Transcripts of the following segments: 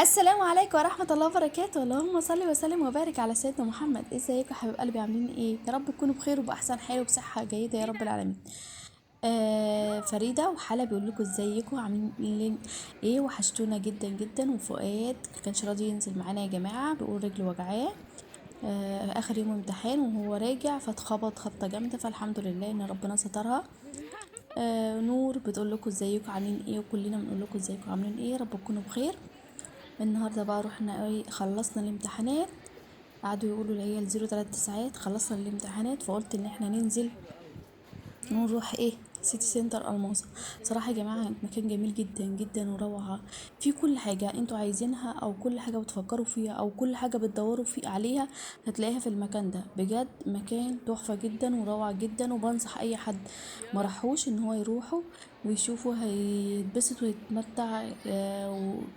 السلام عليكم ورحمة الله وبركاته. اللهم صل وسلم وبارك على سيدنا محمد. ازيكم يا حبيب قلبي؟ عاملين ايه؟ يا رب تكونوا بخير وبأحسن حال وبصحة جيدة يا رب العالمين. فريدة وحلا بيقول لكم ازيكم عاملين ايه؟ وحشتونا جدا جدا. وفؤاد كانش راضي ينزل معانا يا جماعة، بيقول رجله وجعاه. اخر يوم امتحان وهو راجع فاتخبط خبطة جامدة، فالحمد لله ان ربنا سترها. نور بتقول لكم ازيكم عاملين ايه، وكلنا بنقول لكم ازيكم عاملين ايه، يا رب تكونوا بخير. النهارده بقى رحنا ايه، خلصنا الامتحانات، قعدوا يقولوا العيال زيرو تلات ساعات خلصنا الامتحانات، فقلت ان احنا ننزل ونروح ايه سيتي سنتر الماظة. بصراحة يا جماعة مكان جميل جدا جدا وروعه، في كل حاجة انتوا عايزينها او كل حاجة بتفكروا فيها او كل حاجة بتدوروا في عليها هتلاقيها في المكان ده. بجد مكان تحفة جدا وروعه جدا، وبنصح اي حد ما راحوش ان هو يروحوا ويشوفوا، هيتبسط ويتمتع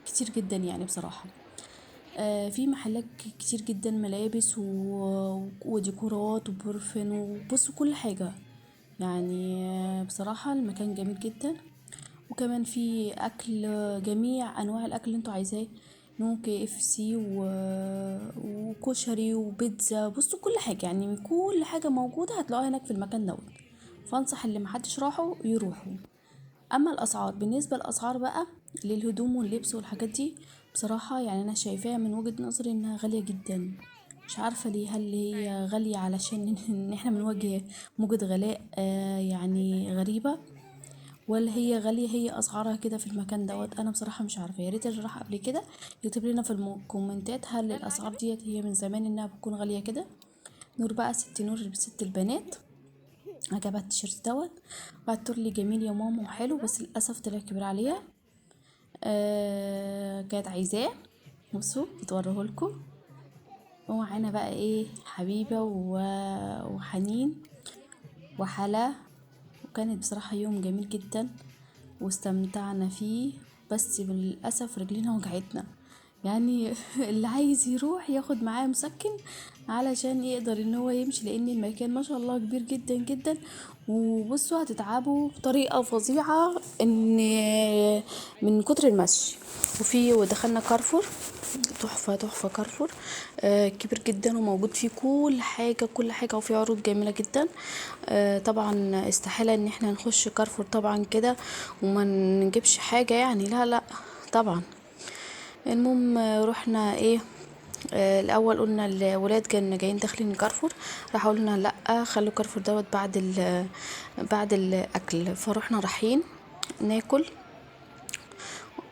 كتير جدا يعني بصراحة. في محلات كتير جدا، ملابس وديكورات وبرفان وبصوا كل حاجة يعني. بصراحة المكان جميل جدا، وكمان في أكل، جميع أنواع الأكل اللي انتوا عايزاه، نو KFC وكشري وبيتزا، بصوا كل حاجة يعني، كل حاجة موجودة هتلاقوها هناك في المكان دوت. فانصح اللي محدش راحوا يروحوا. أما الأسعار، بالنسبة للأسعار بقى للهدوم واللبس والحاجات دي، بصراحة يعني أنا شايفاها من وجهة نظري إنها غالية جدا، مش عارفة ليه، هل هي غالية علشان إن إحنا بنواجه موجة غلاء يعني غريبة، ولا هي غالية هي أسعارها كده في المكان دوت؟ أنا بصراحة مش عارفة. يا ريت اللي راح قبل كده يكتب لنا في الكومنتات هل الأسعار ديت هي من زمان إنها بتكون غالية كده. نور بقى ست نور ست البنات عجبها التيشيرت دوت، بعد تقول لي جميل يا ماما وحلو، بس للأسف طلع كبير عليها. كانت عايزاه، بصوا بتوريهولكوا. ومعانا بقى ايه حبيبة وحنين وحلا، وكانت بصراحة يوم جميل جدا واستمتعنا فيه، بس للأسف رجلينا وجعتنا يعني. اللي عايز يروح ياخد معاه مسكن علشان يقدر ان هو يمشي، لان المكان ما شاء الله كبير جدا جدا، وبصوا هتتعبوا بطريقة فظيعة ان من كتر المشي. ودخلنا كارفور، تحفة تحفة كارفور، كبير جدا وموجود فيه كل حاجة كل حاجة، وفيه عروض جميلة جدا. طبعا استحالة ان احنا نخش كارفور طبعا كده وما نجيبش حاجة يعني، لا لا طبعا. المهم رحنا ايه، الاول قلنا الولاد كانوا جايين داخلين كارفور، راحوا قلنا لا خلوا كارفور دوت بعد الاكل، فروحنا رايحين ناكل.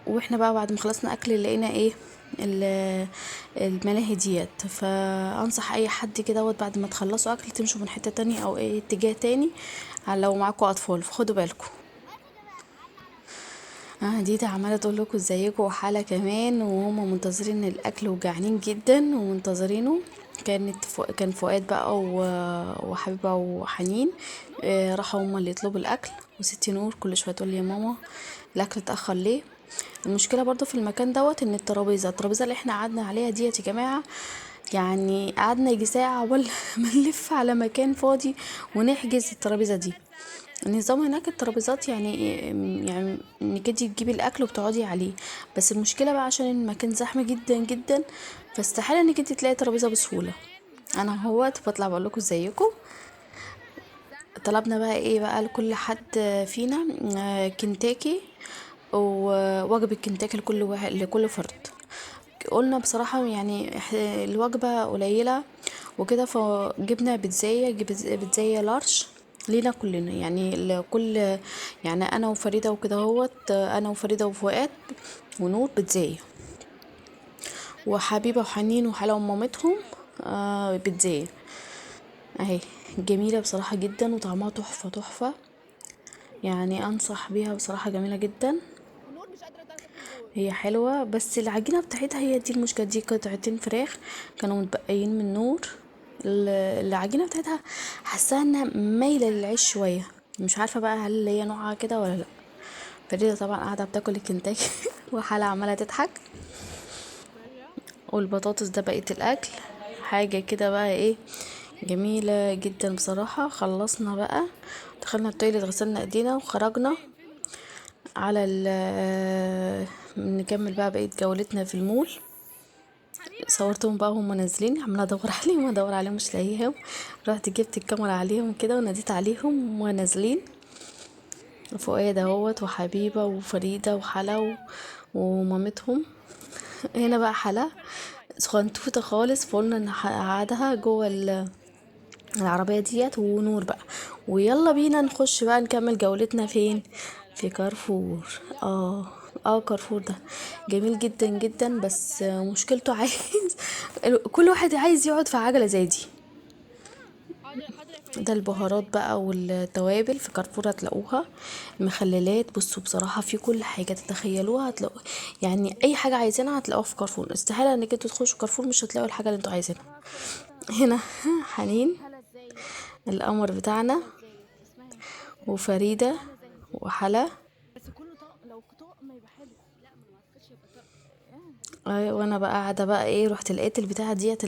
واحنا بقى بعد ما خلصنا اكل لقينا ايه الملاهي ديت. فانصح اي حد كده دوت بعد ما تخلصوا اكل تمشوا من حتة تانية او ايه اتجاه تاني لو معاكم اطفال، فخدوا بالكم. دي عماله تقول لكم ازيكم وحاله كمان، وهم منتظرين الاكل وجعانين جدا ومنتظرينه. كان فؤاد بقى وحبيبه وحنين، راحوا هم اللي يطلبوا الاكل، وستي نور كل شوية تقول لي يا ماما الاكل اتاخر ليه. المشكلة برضو في المكان دوت ان الترابيزة اللي احنا قعدنا عليها ديت يا جماعة، يعني قعدنا يجي ساعة ولا ما نلف على مكان فاضي ونحجز الترابيزة دي. النظام هناك الترابيزات يعني انك انتي تجيبي الاكل وبتقعدي عليه، بس المشكلة بقى عشان المكان زحمة جدا جدا، فاستحاله انك انتي تلاقي ترابيزة بسهولة. انا اهوت بطلع بقول لكم ازيكم. طلبنا بقى ايه بقى لكل حد فينا كنتاكي، ووجبه كنتاكي لكل واحد لكل فرد. قلنا بصراحة يعني الوجبة قليله وكده، فجبنا بيتزايه لارج لينا كلنا يعني، لكل يعني انا وفريدة وكده اهوت، انا وفريدة وفؤاد ونور بيتزايه، وحبيبه وحنين وحلا ومامتهم بيتزايه اهي. جميلة بصراحة جدا وطعمها تحفة تحفة يعني، انصح بيها بصراحة، جميلة جدا. هي حلوة بس العجينة بتاعتها هي دي المشكلة. دي قطعتين فراخ كانوا متبقيين من نور، العجينة بتاعتها حاساها انها مايلة للعيش شوية، مش عارفه بقى هل هي نوعها كده ولا لا. فريدة طبعا قاعدة بتاكل الكنتاكي وحلا عماله تضحك، والبطاطس ده بقية الاكل. حاجة كده بقى ايه جميلة جدا بصراحة. خلصنا بقى، دخلنا التويليت، غسلنا ايدينا وخرجنا على نكمل بقى بقية جولتنا في المول. صورتهم بقى وهم نازلين، عماله ادور عليهم ادور عليهم مش لاقيهم. رحت جبت الكاميرا عليهم كده وناديت عليهم ونازلين. فؤاد اهوت وحبيبه وفريدة وحلا ومامتهم. هنا بقى حلا صغنطوطه خالص، فقلنا نقعدها جوه العربية ديت، ونور بقى. ويلا بينا نخش بقى نكمل جولتنا فين؟ في كارفور. كارفور ده جميل جدا جدا، بس مشكلته عايز كل واحد عايز يقعد في عجله زي دي. ده البهارات بقى والتوابل في كارفور هتلاقوها، المخللات. بصوا بصراحة في كل حاجة تتخيلوها هتلاقوها، يعني اي حاجة عايزينها هتلاقوها في كارفور. استحالة انك انتوا تخشوا كارفور مش هتلاقوا الحاجة اللي انتوا عايزينها. هنا حنين القمر بتاعنا، وفريدة وحلا. بس كله طق، لو طق ما يبقى حلو. لا ما اعتقدش يبقى طق. ايوه وانا بقى قاعدة بقى ايه، رحت لقيت البتاعه ديت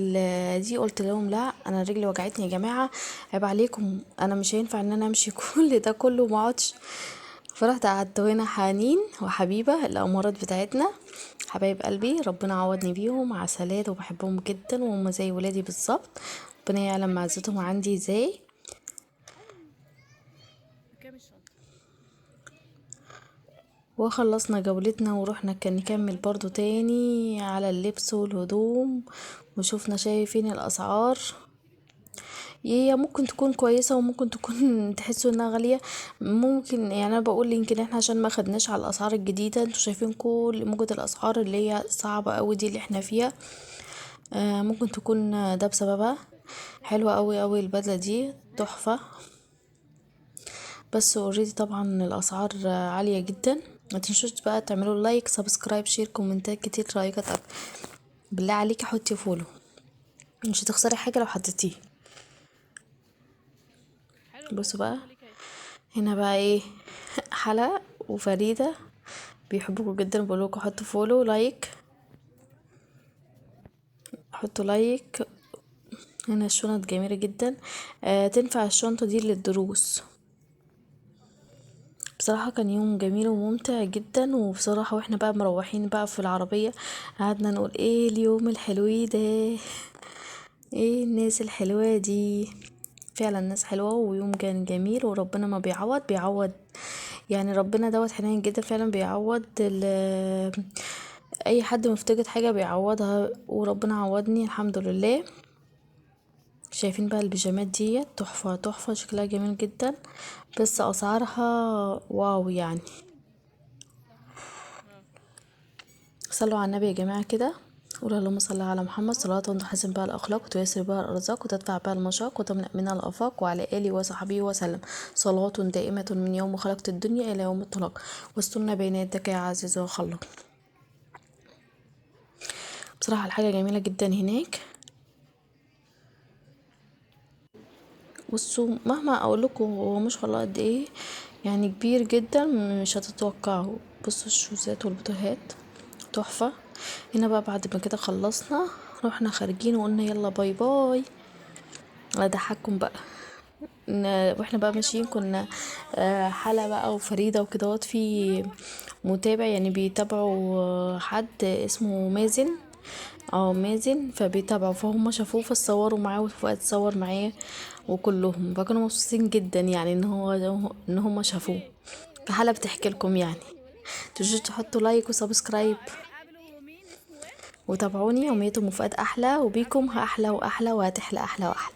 دي، قلت لهم لا انا رجلي وجعتني يا جماعة، عيب عليكم، انا مش هينفع ان انا امشي كل ده كله وما اقعدش. فرحت قعدت هنا حنين وحبيبه الامارات بتاعتنا، حبايب قلبي، ربنا عوضني بيهم، عسلات وبحبهم جدا وهم زي ولادي بالظبط، ربنا يعلم معزتهم عندي ازاي. وخلصنا جولتنا ورحنا كان نكمل برضو تاني على اللبس والهدوم، وشوفنا شايفين الاسعار هي ممكن تكون كويسة وممكن تكون تحسوا انها غالية. ممكن يعني انا بقول يمكن احنا عشان ما خدناش على الاسعار الجديدة، انتوا شايفين كل موجة الاسعار اللي هي صعبة قوي دي اللي احنا فيها، ممكن تكون ده بسببها. حلوة قوي قوي البدلة دي تحفة، بس already طبعا الاسعار عالية جدا. ما تنسوش بقى تعملوا like subscribe share كومنتات كتير لايكات اكتر، بالله عليكي حطي follow، مش هتخسري حاجة لو حطيتيه. بصوا بقى هنا بقى ايه، حلا وفريدة بيحبوكوا جدا، بيقولوا حطوا follow like، حطوا like. هنا الشنط جميلة جدا، تنفع الشنطة دي للدروس. بصراحة كان يوم جميل وممتع جدا. وبصراحة واحنا بقى مروحين بقى في العربية قعدنا نقول ايه اليوم الحلو ده، ايه الناس الحلوة دي، فعلا ناس حلوة ويوم كان جميل. وربنا ما بيعوض، بيعوض يعني ربنا دوت حنين جدا، فعلا بيعوض اي حد مفتقد حاجة بيعوضها، وربنا عوضني الحمد لله. شايفين بقى البيجامات دي تحفة تحفة، شكلها جميل جدا، بس اسعارها واو يعني. صلوا على النبي يا جماعة كده، قولوا اللهم صل على محمد، صلاة تحسن بها الأخلاق وتيسر بها الأرزاق وتدفع بها المشاق وتملأ منها الآفاق، وعلى آله وصحبه وسلم، صلاة دائمة من يوم خلقت الدنيا إلى يوم الطلاق، واسترنا بين يدك يا عزيز وخلاق. بصراحة الحاجة جميلة جدا هناك. بصوا مهما اقول لكم هو ما شاء الله قد ايه يعني كبير جدا، مش هتتوقعوا. بصوا الشوزات والبوتيهات تحفة. هنا بقى بعد ما كده خلصنا رحنا خارجين وقلنا يلا bye bye، اضحككم بقى. واحنا بقى ماشيين كنا حلا بقى وفريدة وكدهوت، في متابع يعني بيتابعوا حد اسمه مازن، مازن، فبيتابعوا، فهم شافوه فاتصوروا معاه وفؤاد اتصور معاه وكلهم، فكانوا مبسوطين جدا يعني ان هم شافوه. فحلا بتحكي لكم يعني، تنسوش تحطوا like و subscribe وتابعوني. يوميات ام فؤاد احلى، وبيكم احلى واحلى، وهتحلى احلى واحلى.